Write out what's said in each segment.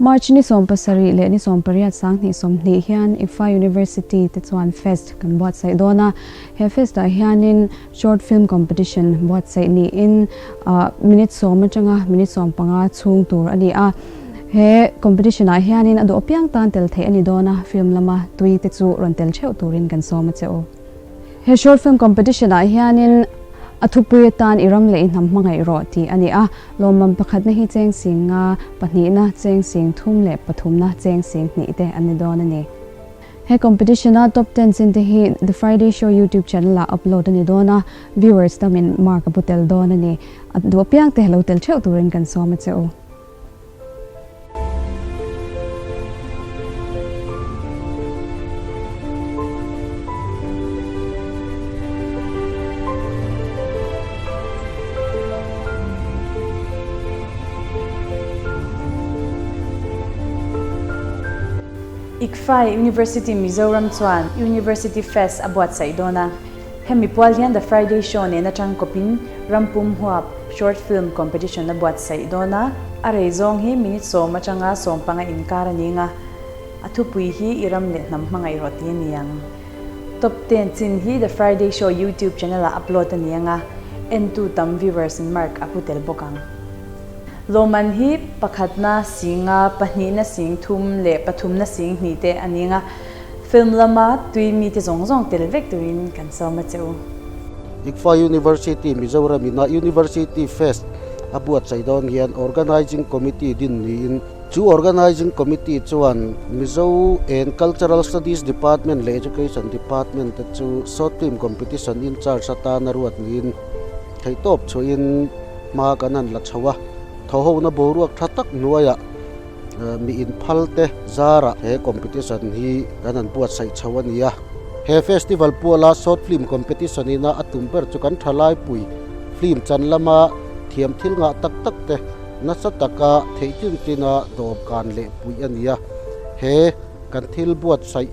March ni 17 leh ni 18 2020 hian ICFAI University te chuan fest kan buatsaih dawn a. He fest ah hianin short film competition buatsaih niin minute sawm atanga minute 15 chhung tur a ni a. He competition ah hianin a duh apiang tan tel theih a ni dawn a, film lama tui te chu rawn tel theuh turin kan sawm a che u. He short film competition ah hianin a thupui atan i ram leh i hnam hmangaih rawh tih a ni a, lawmman pakhatna hi cheng sing nga, pahnihna cheng sing thum leh pathumna cheng sing hnih te an ni dawn a ni. He competition a top ten chin te hi The Friday Show YouTube channel ah upload a ni dawn a, viewers tamin mark a pu tel dawn a ni. A duh apiang te lo tel theuh turin kan sawm a che u. ICFAI University Mizoram chuan University Fest a buatsaih dawn a. Hemi pual hian The Friday Show nen atang kawpin rampum huap short film competition a buatsaih dawn a. A rei zawng hi minute sawm atanga sawmpanga inkar a ning a, a thupui hi i ram leh hnam hmangaih rawh tih a ni ang. Top ten chin hi The Friday Show YouTube channel ah upload a ni ang a, entu tam viewers in mark a pu tel bawk ang. Lawmman hi pakhatna singa pahnihna sing thum leh pathumna sing hnih te a ning a, film lama tui mite zawng zawng tel vek turin kan sawm a che u. ICFAI University Mizoram ina University Fest a buatsaih dawn hian Organising Committee din niin chu Organising Committee chuan Mizo and Cultural Studies Department leh Education Department te chu Short Film Competition in charge atana ruat niin theihtawp chhuahin hma kan han la chho a, thawhona boruak tha tak hnuaiah Mi inphal te zarah he competition hi kan han buatsaih chho a ni a. He festival puala short film competition ina a tum ber chu kan thalaipui film chan lama thiam thil ngah tak tak te nasa taka theih chin china dawmkan leh puih a ni a. He kan thil buatsaih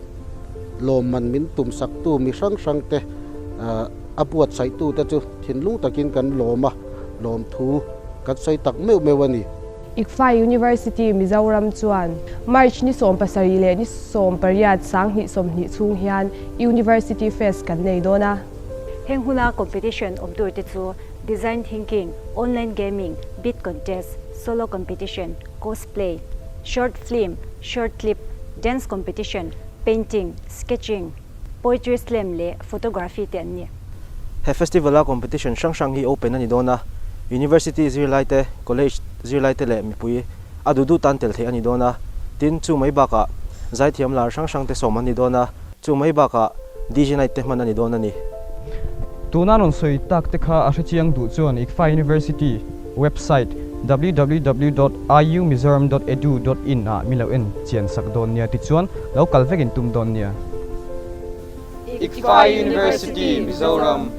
lawmman min tumsaktu mi hrang hrang te a buatsaihtu te chu thinlung takin kan lawm a, lawmthu kan sawi tak meuh meuh a ni. ICFAI University Mizoram chuan March ni 17 leh ni 18 2020 chhung hian University Fest kan nei dawn a. Heng huna competition awm tur te chu Design Thinking, Online Gaming, Bid Contest, Solo Competition, Cosplay, Short Film, Short Clip, Dance Competition, Painting, Sketching, Poetry Slam leh Photography te an ni. He festival-a competition hrang hrang hi open a ni dawn a, University zirlaite, College zirlaite leh mipui a duh duh tan tel theih a ni dawn a, tin chu mai bakah zaithiam lar hrang hrang te sawm an ni dawn a, chu mai bakah DJ night te hman a ni dawn a ni. Tuna rawn sawi tak te kha a hrechiang duh chuan ICFAI University website www dot iumizoram dot edu dot in ah mi lo en chian sak dawn nia tichuan lo kal vekin tum dawn nia. ICFAI University Mizoram.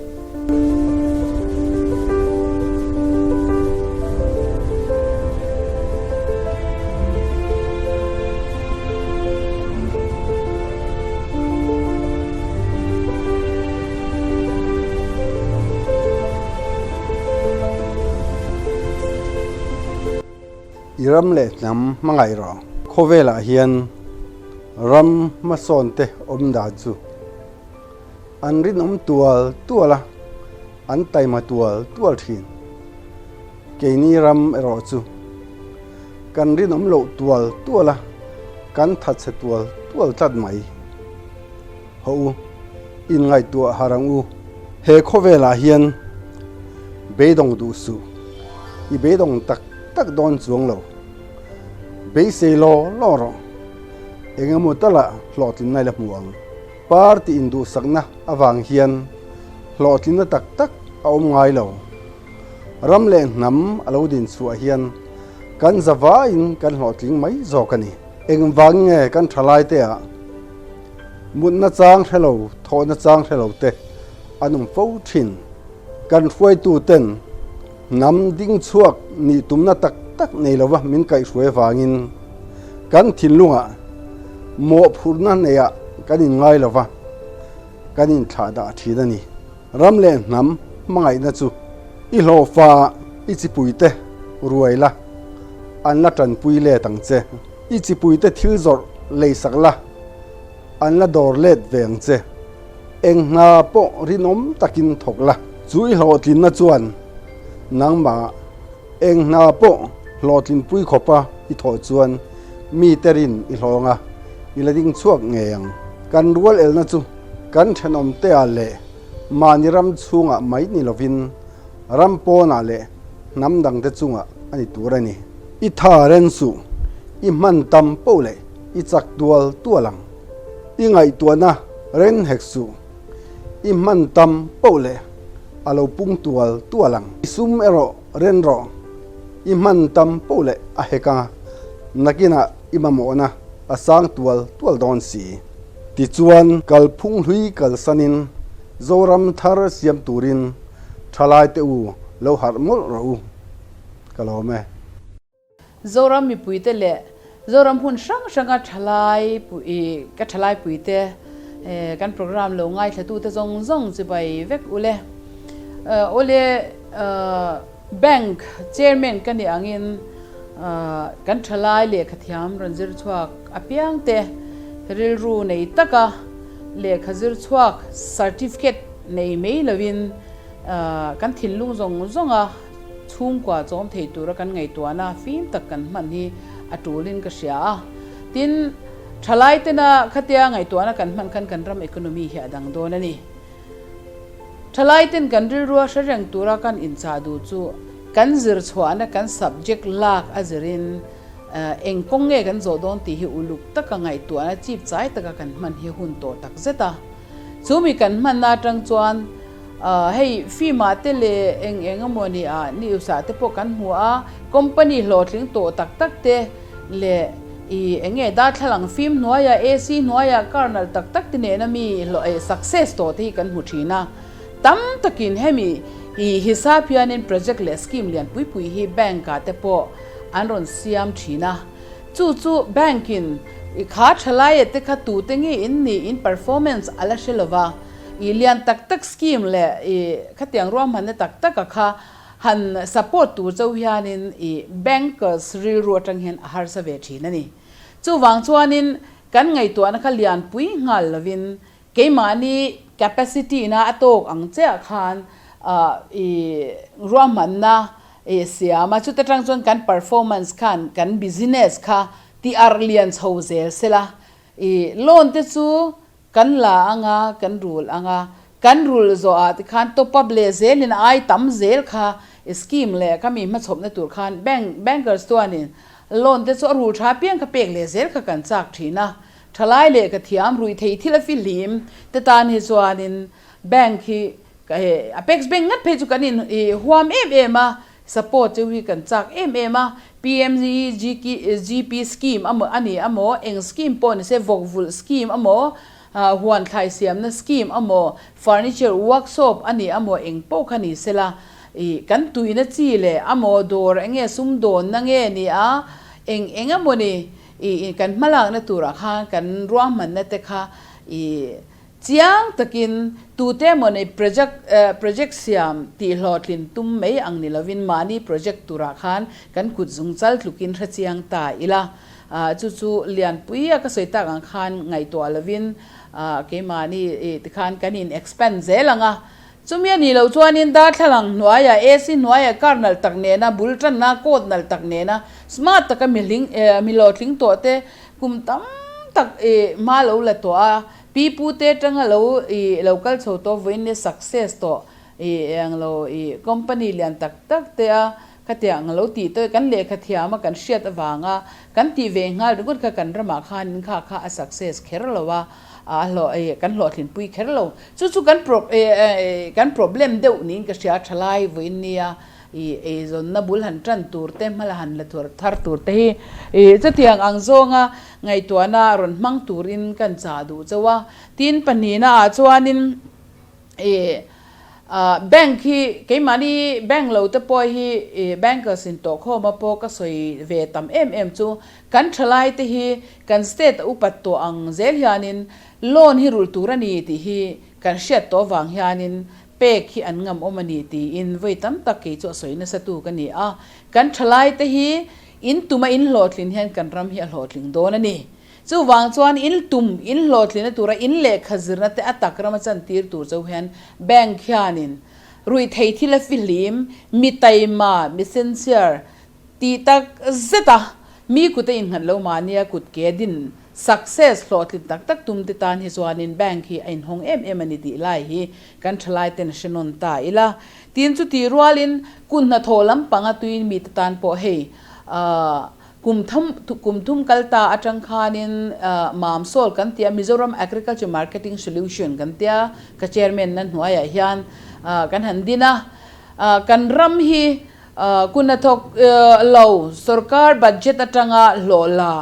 I ram leh hnam hmangaih rawh. Khawvelah hian ram hmasawn te awm dan chu an rinawm tual tual a, an taima tual tual thin. Keini ram erawh chu kan rinawm loh tual tual a, kan thatchhe tual tual tlat mai. Haw u, inngaihtuah har ang u. He khawvelah hian beidawng duh suh, i beidawng tak tak dawn chuang lo. Beisei law law rawh, eng emaw talah hlawhtlinna i la hmu ang. Party induhsakna avang hian hlawhtlinna tak tak a awm ngai lo. Ram leh hnam a lo din chhuah hian kan zavaiin kan hlawhtling mai zawk a ni. Engvang nge kan thalaite ah Mutna chang hre lo, thawhna chang hre lo te an awm fo thin. Kan hruaitu ten hnam ding chhuak nih tumna tak tak nei lova min kaihhruai avangin kan thinlungah mawhphurhna neiah kan inngai lova, kan inthlah dah thin a ni. Ram leh hnam hmangaihna chu i hlawhfa i chipuite ruai la, an la tanpui let ang che. I chipuite thil zawrh leisak la, an la dawr let ve ang che. Eng hna pawh rinawm takin thawk la. Chu i hlawhtlinna chuan nangmah eng hna pawh hlawhtlinpui khawpa i thawh chuan mite rin i hlawng a, i la ding chhuak ngei ang. Kan rual elna chu kan thenawmtea leh mahni ram chhungah mai ni lovin ram pawnah leh hnam dangte chungah a ni tur a ni. I tha ren suh, i hman tam poh leh i chak tual tual ang. I ngaihtuahna ren hek suh, i hman tam poh leh a lo pung tual tual ang. I sum erawh ren rawh, i hman tam poh leh a hek a, nakinah i mamawhna a sang tual tual dawn si. Tichuan, kalphung hlui kalsanin Zoram thar siam turin thalaite u lo harh mawlh rawh u. Ka lawm e. Zoram mipuite leh Zoram hmun hrang hranga thalai pui ka thalai puite kan program lo ngaithlatute zawng zawng chibai vek u le. Awle Bank Chairman ka nih angin kan thalai lehkha thiam rawn zir chhuak apiangte rilru nei taka lehkha zir chhuak certificate nei mai lovin kan thinlung zawng zawnga chhungkua chawm thei tura kan ngaihtuahna fim tak kan hman hi a tulin ka hria a. Tin, thalai tena khatia ngaihtuahna kan hman khan kan ram economy hi a dang dawn a ni. Thalai ten kan rilrua hre reng tura kan inchah duh chu kan zir chhuahna kan subject lak a zirin eng kawng nge kan zawh dawn tih hi uluk taka ngaihtuahna chip chai taka kan hman hi hun tawh tak zet a. Chu mi kan hmanna atang chuan Hei film ah te leh eng eng emaw ni ah news ah te pawh kan hmu a, company hlawhtling tawh tak tak te leh i eng nge darthlalang film hnuaiah AC hnuaiah car nalh tak tak te nena mi hlawh eh success tawh te hi kan hmu thin a. Tam takin hemi i hisap hianin project leh scheme lian pui pui hi bank ah te pawh an rawn siam thin a. Chu chu bank in i kha thalai te kha tute nge in nih in performance a la hre lova. I lian tak tak scheme leh i khatiang ruahmanna tak tak a kha han support tur chauh hianin i bankers rilru atang hian a harsa ve thin a ni. Chuvang chuanin kan ngaihtuahna kha lianpui nghal lovin keimahni capacity na a tawk ang chiah khan i ruahmanna i siam a, chuta tang chuan kan performance khan kan business kha ti arh lian chho zel sela i loan te chu Kan la ang a, kan rul ang a, kan rul zawh ah tikhan top up leh zelin ai tam zel kha scheme leh kha mi hmachhawpna tur khan bank bankers chuanin loan te chu a rul tha piang kha pek leh zel kha kan chak thin a, thalai leh ka thiam ruih thei thil a fihlim te tan hi chuanin bank hi apex bank ngat phei chu kan in huam em em a, Support chu hi kan chak em em a, PMGP scheme amaw a ni amaw, eng scheme pawh ni se, vawkvulh scheme amaw, huan thlai siamna scheme amaw, furniture workshop a ni amaw eng pawh kha ni sela, ih kan tuina chi leh amaw dawr enge sumdawnna nge ni a, eng eng emaw ni ih kan hmalakna turah khan kan ruahmanna te kha ih Chiang takin tute emaw nei project project siam tih hlawhtlin tum mai ang ni lovin mahni project turah khan kan kut zung chal tlukin hre chiang ta ila. Chu chu Lianpui a ka sawi tak ang khan ngaihtuah lovin keimahni tikhan kan in expand zel ang a. Chumi a nih loh chuanin darthlalang hnuaiah AC hnuaiah car nalh tak nena bul tanna coat nalh tak nena smart taka mi hling mi hlawhtling tawh te kum tam tak hma lo la tawh a. Pi pu te atanga lo i lo kal chho tawh vawiin nia success tawh i ang lo i company lian tak tak te a khatiang ang lo tih tawh kan lehkha thiam a kan hriat avanga kan tih ve nghal ringawt kha kan ramah khan in kha kha a success kher lo a a hlawh i kan hlawhtlinpui kher lo chu chu kan pro kan problem deuh niin ka hria thalai vawiin nia I eizawnna bul han tan tur te, hmala han la thur thar tur te hi i chutiang ang zawnga ngaihtuahna rawn hmang turin kan chah duh chauh a. Tin, pahnihna ah chuanin i bank hi keimahni bank lo te pawh hi i bankers in tawh khawma pawh ka sawi ve tam em em chu kan thalai te hi kan state a upat tawh ang zel hianin loan hi rulh tur a ni tih hi kan hriat tawh vang hianin Pek hi an ngam awm a ni tiin vawi tam tak kei chu a sawi nasa tu ka ni a. Kan thalaite hi In tuma in hlawhtlin hian kan ram hi a hlawhtling dawn a ni. Chuvang chuan in tum, in hlawhtlinna tura in lehkha zirna te a tak rama chantir tur chauh hian bank hianin ruihthei thil a fihlim, mi taima, mi sincere, Tih tak zet a, mi kut a innghat lo mahnia kut ke din success hlawhtlin tak tak tum te tan hi chuanin bank hi a inhawng em em a ni tih lai hi kan thalai ten hre nawn ta ila. Tin chutih rualin kun hnathawh lampanga tuin mite tan pawh hei kum thum kum thum kal ta atang khanin Mamsawl kan tia Mizoram Agriculture Marketing Solution kan tia ka chairman na hnuaiah hian kan han din a, kan ram hi Kun a thawk lo, sorkar budget atanga hlawh la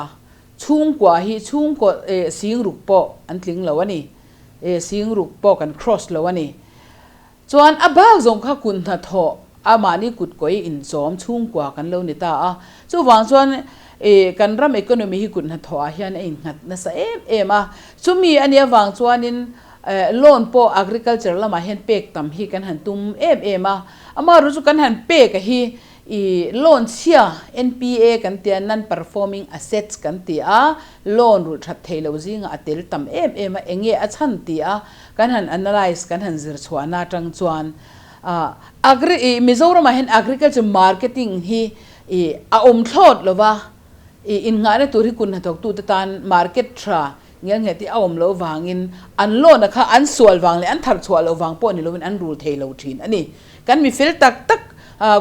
chhungkua hi chhungkaw singruk pawh an tling lo a ni. Singruk pawh kan cross lo a ni. Chuan a bak zawng kha kun hnathawh a mahni kut kawi inchawm chhungkua kan lo ni ta a. Chuvang chuan kan ram economy hi kut hnathawh ah hian a innghat nasa em em a. Chumi a nih avang chuanin Loan pawh agriculture lamah hian pek tam hi kan han tum em em a, amaherawhchu chu kan han pek a hi i loan chhia NPA kan tia non performing assets kan ti a, loan rulh that thei lo zingah a tel tam em em a, enge a chhan ti a kan han analyse kan han zir chhuahna atang chuan agri i Mizoramah hian agriculture marketing hi i a awm thlawt lova i innghahna tur hi kun hnathawktute tan market tha Ngelnghet hi a awm loh vangin an loan-a kha an sual vang leh an thar chhuah loh vang pawh ni loin an rul thei lo thin a ni. Kan mi fel tak tak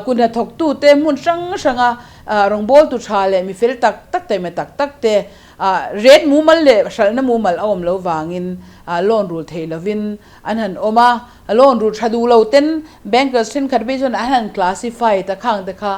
kun hnathawktute hmun hrang hranga rawngbawltu tha leh mi fel tak tak taima tak tak te rate mumal leh hralhna mumal a awm loh vangin loan rul thei lovin an han awm a. Loan rul tha duh lo ten bankers thenkhat phei chuan an han classify ta khang te kha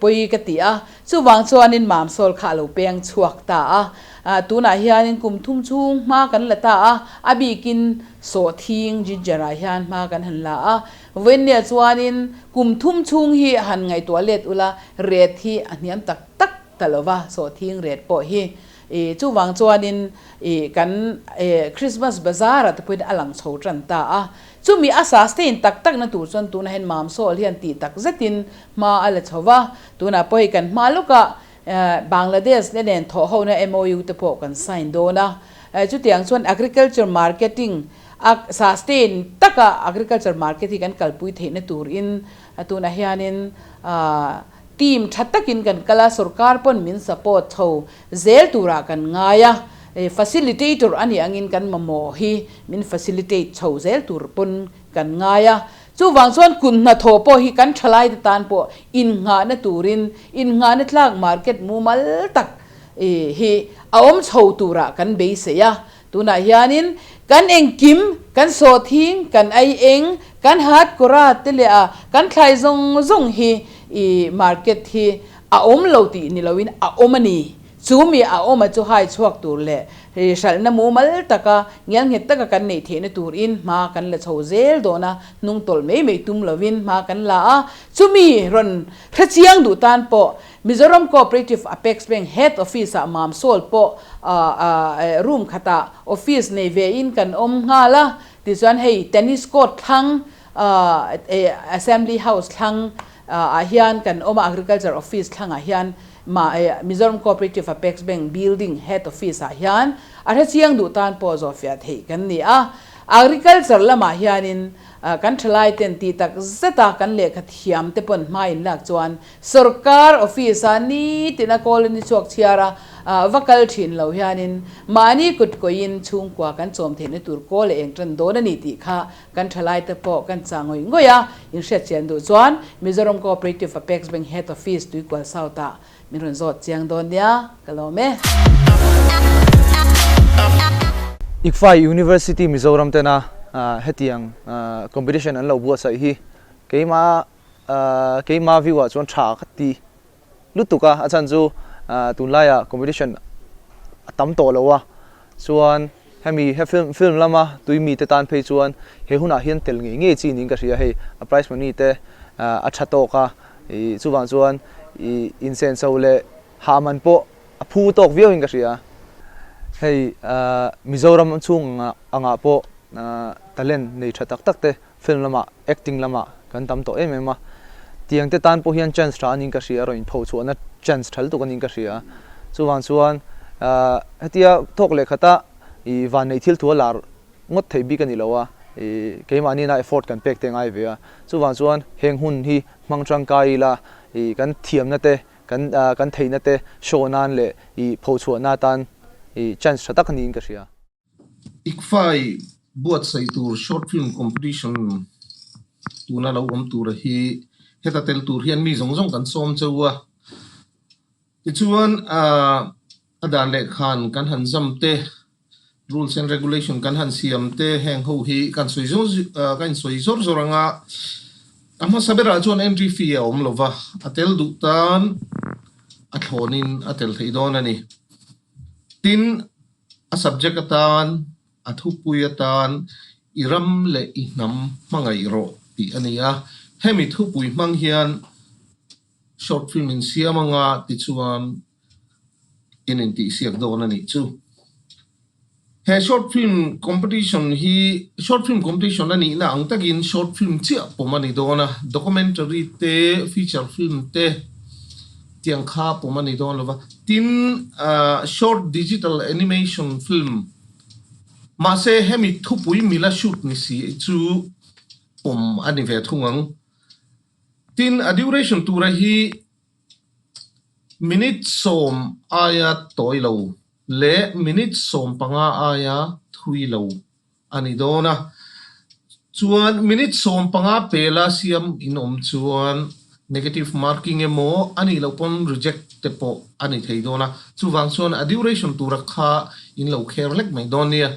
pawi ka ti a. Chuvang chuanin Mamsawl kha a lo peng chhuak ta a. Tunah hianin kum thum chhung hma kan la ta a, a bikin sawhthing ginger ah hian hma kan han la a. Vawiinnia chuanin kum thum chhung hi han ngaihtuah let ula, ret hi a hniam tak tak ta lo va, sawhthing ret pawh hi. Chuvang chuanin kan Christmas bazaar ah te pawhin a lang chho tan ta a. Chumi a sustain tak takna tur chuan tunah hian Mamsawl hian tih tak zetin hma a la chho va, tunah pawh hei kan hma lawkah Bangladesh te nen thawhhona MOU te pawh kan sign dawn a, chutiang chuan agriculture marketing a sustain taka agriculture market hi kan kalpui theihna turin tunah hianin team tha takin kan kal a, sorkar pawn min support chho zel turah kan ngai a, facilitator a nih angin kan mamawh hi min facilitate chho zel tur pawn kan ngai a. Chuvang chuan kun hnathawh pawh hi kan thalaite tan pawh innghahna turin innghahna tlak market mumal tak hi a awm chho turah kan beisei a. Tunah hianin kan engkim, kan sawhthing, kan ei eng, kan hat kawra te leh a kan thlai zawng zawng hi i market hi a awm lo tih ni loin a awm a ni. Chu mi a awm a chu hai chhuak tur leh hralhna mumal taka ngialnghet taka kan neih theihna turin hma kan la chho zel dawn a, hnung tawlh mai mai tum lovin hma kan la a. Chumi rawn hrechiang duh tan pawh Mizoram Cooperative Apex Bank Head Office ah Mamsawl pawh room khatah office nei ve in kan awm nghal a, tichuan hei tennis court thlang Assembly House thlang ah hian kan awm a, Agriculture Office thlangah hian Mizoram Cooperative Apex Bank Building Head Office ah hian a hrechiang duh tan pawh zawhfiah theih kan ni a. Agriculture lamah hianin kan thalai ten tih tak zeta kan lehkha thiam te pawn hma in lak chuan sorkar office a nitin a colony chhuak chhiar a va kal thin lo hianin mahni kut kawiin chhungkua kan chawm theihna tur kawl a eng tan dawn a ni tih kha Kan thalaite pawh kan chah ngawih ngawih a, in hriatchian duh chuan Mizoram Cooperative Apex Bank Head Office Tuikual South ah min rawn zawt chiang dawn nia, ka lawm e. ICFAI University Mizoram tena hetiang competition an lo buatsaih hi keima keima view ah chuan tha ka ti lutuk a, a chhan chu tunlaiah competition a tam tawh lo a, chuan hemi he film film lama tui mite tan phei chuan he hunah hian tel ngei ngei chi niin ka hria hei a prize money te a tha tawk a, ih chuvang chuan ih insenso leh hah man pawh a phu tawk viau in ka hria. Hei Mizoram chhung angah pawh talent nei tha tak tak te Film lamah, acting lamah kan tam tawh em em a, tiang te tan pawh hian chance tha anin ka hria, rawn inpho chhuahna chance tha lutuk a niin ka hria. Chuvang chuan hetia thawk leh khata i vanneih thil thu a lar ngawt theih bik a ni lo a, i keimahni na effort kan pek te ngai ve a. Chuvang chuan heng hun hi hmang tangkai ila i kan thiamna te kan kan theihna te show nan leh i phochhuahna atan i chance tha tak a niin ka hria. ICFAI buatsaih tur short film competition tuna lo awm tura hi heta tel tur hian mi zawng zawng kan sawm cheu a. Tichuan a dan leh khan kan han zam te, rules and regulation kan han siam te heng ho hi kan sawi zawr kan insawi zawr zawr anga a hmasa berah chuan entry fee a awm lova, a tel duh tan a thlawnin a tel theih dawn a ni. Tin, A subject atan, a thupui atan i ram leh i hnam hmangaih rawh tih a ni a. Hemi thupui hmang hian short film in siam anga tichuan in intihsiak dawn a nih chu. He short film competition hi short film competition a nihna ang takin short film chiah pawm a ni dawn a, documentary te, feature film te, Tiang kha pawm a ni dawn lova. Tin, short digital animation film, mahse hemi thupui mila shoot ni si chu pawm a ni ve thung ang. Tin, a duration tura hi minute 10 aia tawi lo leh minute 15 aia thui lo a ni dawn a, chuan minute 15 pela siam in awm chuan negative marking emaw a nih loh pawn reject te pawh a ni thei dawn a, chuvang chuan a duration tura kha in lo kher hlek mai dawn nia.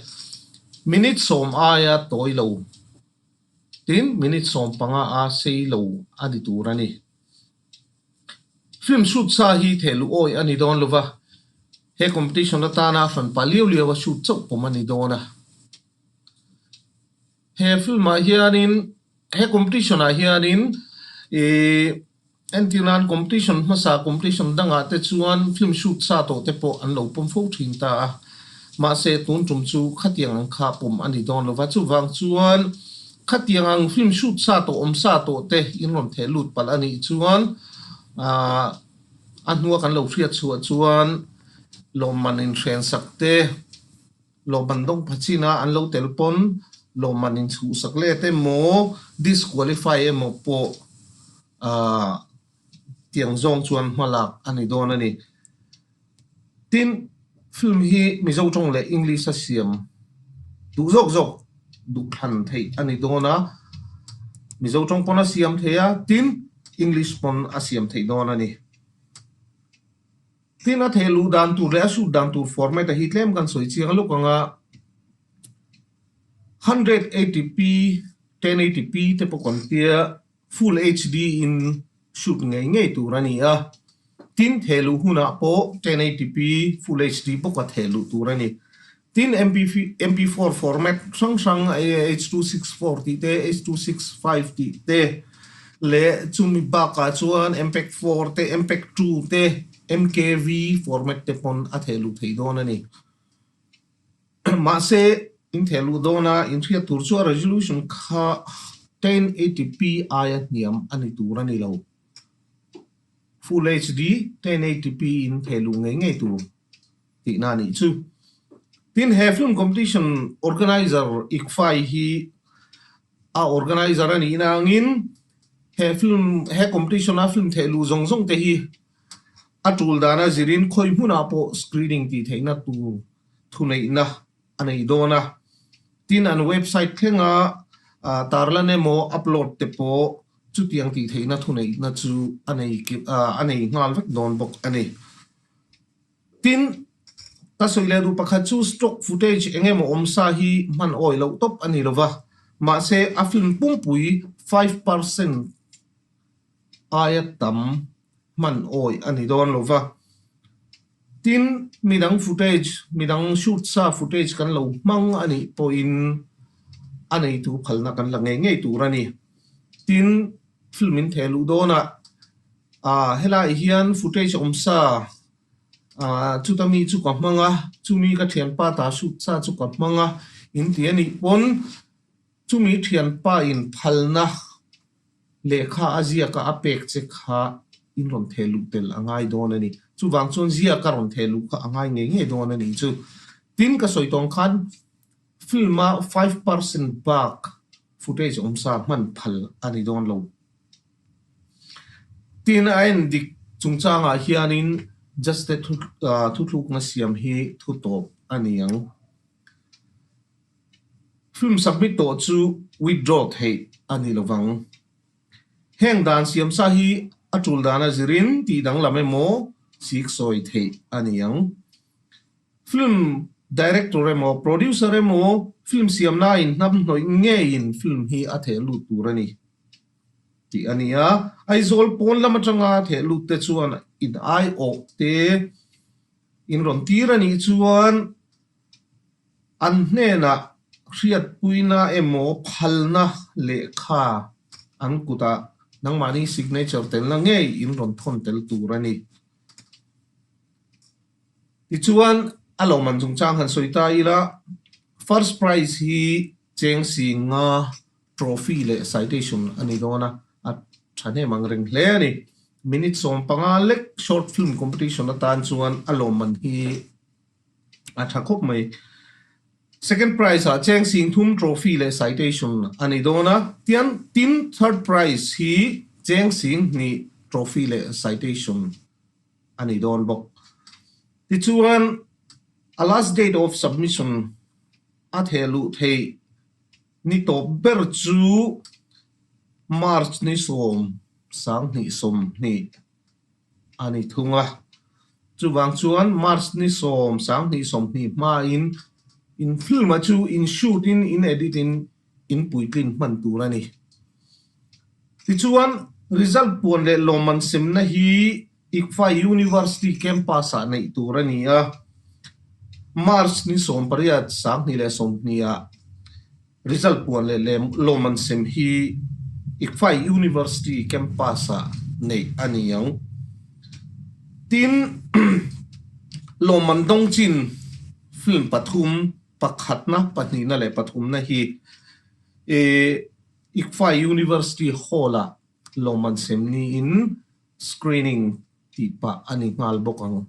Minute 10 aia tawi lo tin minute 15 a sei lo a ni tur a ni. Film shoot sa hi theh luh awi a ni dawn lova, he competition atana a hranpa liau liau a shoot chauh pawm a ni dawn a. He film ah hianin, he competition ah hianin ih entir nan competition hmasa competition dangah te chuan film shoot sa tawh te pawh an lo pawm fo thin ta a. Mahse tun tum chu khatiang ang kha pawm a ni dawn lova, chuvang chuan Khatiang ang film shoot sa tawh awm sa tawh te in rawn theh lut palh a nih chuan a hnua kan lo hriat chhuah chuan lawmman in hren sak te, lawmman dawng pha chin a an lo tel pawn lawmman in chhuh sak let emaw disqualify emaw pawh tiang zawng chuan hmalak a ni dawn a ni. Tin, film hi Mizo tawng leh English a siam duh zawk zawk duh thlan theih a ni dawn a, Mizo tawng pawn a siam thei a, tin, English pawn a siam theih dawn a ni. Tin, a theh luh dan tur leh a shoot dan tur format a hi tlem kan sawi chiang luk ang a, 180p, 1080p te pawh kan tia, Full HD in shoot ngei ngei tur a ni a, tin theh luh hunah pawh 1080p Full HD bawka theh luh tur a ni. Tin MP4 format hrang hrang H.264 tih te, H.265 tih te leh chumi bakah chuan MPEG 4 te, MPEG 2 te, MKV format te pawn a theh luh theih dawn a ni. Mahse, in theh luh dawna inhriat tur chu a resolution kha 1080p aia hniam a ni tur a ni lo. Full HD 1080p in theh luh ngei ngei tur tihna a nih chu. Tin, he film competition organizer ICFAI hi a organizer a nihna angin he film he competition a film theh luh zawng zawng te hi A tul dana zirin khawi hmunah pawh screening tih theihna tur thuneihna a nei dawn a. Tin, an website thlenga tarlan emaw upload te pawh chutiang tih theihna thuneihna chu a nei a nei nghal vek dawn bawk a ni. Tin, ka sawi leh duh pakhat chu stock footage eng emaw awm sa hi hman awi loh tawp a ni lova, mahse a film pumpui 5% aia tam hman awi a ni dawn lo va. Tin, midang footage, midang shoot sa footage kan lo hmang a nih pawhin a neitu phalna kan la ngei ngei tur a ni. Tin, film in theh luh dawnah ah helaiah hian footage awm sa ah chuta mi chu ka hmang a, chumi ka thianpa ta shoot sa chu ka hmang a in ti a nih pawn chumi thianpa in phalna Lehkha a ziaka a pek che kha in rawn theh luh tel a ngai dawn a ni. Chuvang chuan ziaka rawn theh luh kha a ngai ngei ngei dawn a nih chu. Tin, ka sawi tawng khan film-a 5% bak footage awmsa hman phal a ni dawn lo. Tin, a en dik chungchangah hianin judge te thuthlukna siam hi thu tawp a ni ang. Film submit tawh chu withdraw theih a ni lovang. Heng dan siamsa hi a tul dana zirin tih danglam emaw sik sawi theih a ni ang. Film director emaw producer emaw film siamnain hnamhnawih ngeiin film hi a theh lut tur a ni tih a ni a. Aizawl pawn lam atanga theh lut te chuan in aiawh te in rawn tir a nih chuan An hnenah hriatpuina emaw phalna lehkha an kutah nangmahni signature telna ngei in rawn thawn tel tur a ni. Tichuan, a lawmman chungchang han sawi ta ila, first prize hi cheng singa trophy leh citation a ni dawn a, a thahnem ang reng hle a ni. Minute 15 lek short film competition atan chuan a lawmman hi A tha khawp mai. Second prize ah cheng sing thum trophy leh citation a ni dawn a, tian tin third prize hi cheng sing hnih trophy leh citation a ni dawn bawk. Tichuan a last date of submission a theh luh theih ni tawp ber chu March ni 10, 2020. a ni thung a. Chuvang chuan March ni 10, 2020 hmain in film-a chu in shoot in, in edit in, in puitlin hman tur a ni. Tichuan, result puan leh lawmman semna hi ICFAI University campus-ah neih tur a ni a. March ni 18, 2020 ah Result puan leh lawmman sem hi ICFAI University campus-ah neih a ni ang. Tin, lawmman dawng chin film pathum, pakhatna, pahnihna leh pathumna hi ICFAI University Hall-ah lawmman sem niin screening tih pah a ni nghal bawk ang.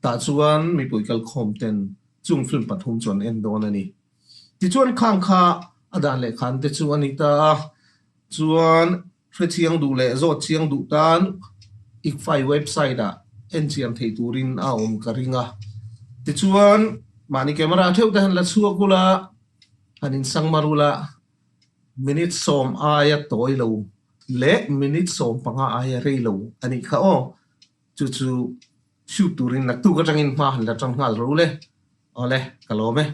Tah chuan mipui kalkhawm ten chung film pathum chu an en dawn a ni. Tichuan khang kha a dan leh khan te chu a ni ta a, chuan hrechiang duh leh zawt chiang duh tan ICFAI website ah en chian theih turin a awm ka ring a. Tichuan mahni camera theuh te han la chhuak ula, han insangmar ula, minute 10 aia tawi lo leh minute 15 aia rei lo a nih kha aw. Chu chu shoot turin naktuk atangin hma han la tang nghal ro le. Awle, ka lawm e.